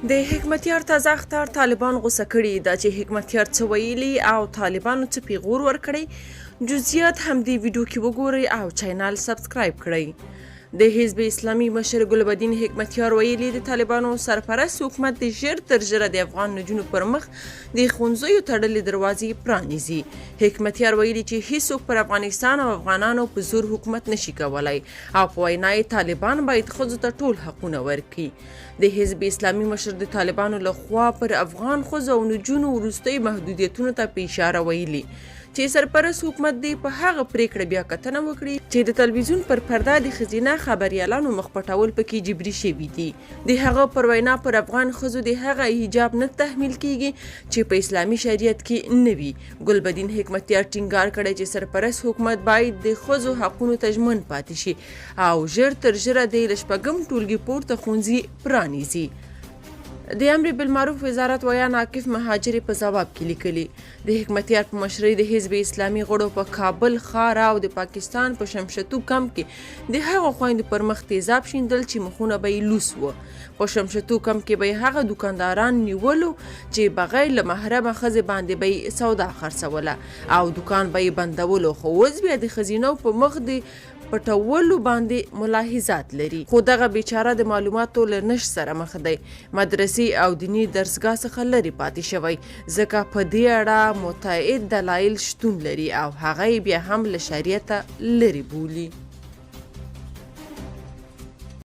د حکمتیار تازه اخطار طالبان غوسه کړي. دا چې حکمتیار څه ویلي او طالبانو څه پیغور ورکړی، جزئیات هم دې ویډیو کې وګورئ او چینل سبسکرایب کړئ. د حزب اسلامي مشر ګلبدین حکمتیار ویلي، د طالبانو سرپرست حکومت د ژر تر ژره د افغان نجونو پر مخ د ښوونځیو تړلې دروازې پرانیزي. حکمتیار ویلي چې هیڅوک پر افغانستان او افغانانو په زور حکومت نشي کولای او په وینا یې طالبان باید ښځو ته ټول حقونه ورکړي. د حزب اسلامي مشر د طالبانو له خوا پر افغان ښځو او نجونو وروستیو محدودیتونو ته په اشاره ویلي چې سرپرست حکومت دې په هغه پرېکړه بیا کتنه وکړي چې د تلویزیون پر پرده د ښځینه خبریالانو مخ پټول پکې جبري شوي دي. د هغه پر وینا پر افغان ښځو دې هغه حجاب نه تحمیل کیږي چې په اسلامي شریعت کې نه وي. ګلبدین حکمتیار ټینګار کړی چې سرپرست حکومت باید د ښځو حقونو ته ژمن پاتې شي او ژر تر ژره دې له شپږم ټولګي پورته ښوونځي پرانیزي. د امر بالمعروف وزارت ویاند عاکف مهاجر په ځواب کې لیکلي، د حکمتیار په مشرۍ د حزب اسلامي غړو په کابل ښار او د پاکستان په شمشتو کمپ کې د هغو خویندو پر مخ تیزاب شیندل چې مخونه به یې لوڅ وو. په شمشتو کمپ کې به یې هغه دوکانداران نیولو چې بغیر له محرمه ښځې باندې به یې سودا خرڅوله او دوکان به یې بندولو، خو اوس بیا د ښځینو په مخ د پټولو باندې ملاحظات لري، خو دغه بیچاره د معلوماتو له نشت سره مخ دی، مدرسې او دیني درسګاه څخه لرې پاتې شوی، ځکه په دې اړه متعد دلایل شتون لري او هغه یې بیا هم له شریعته لرې بولي.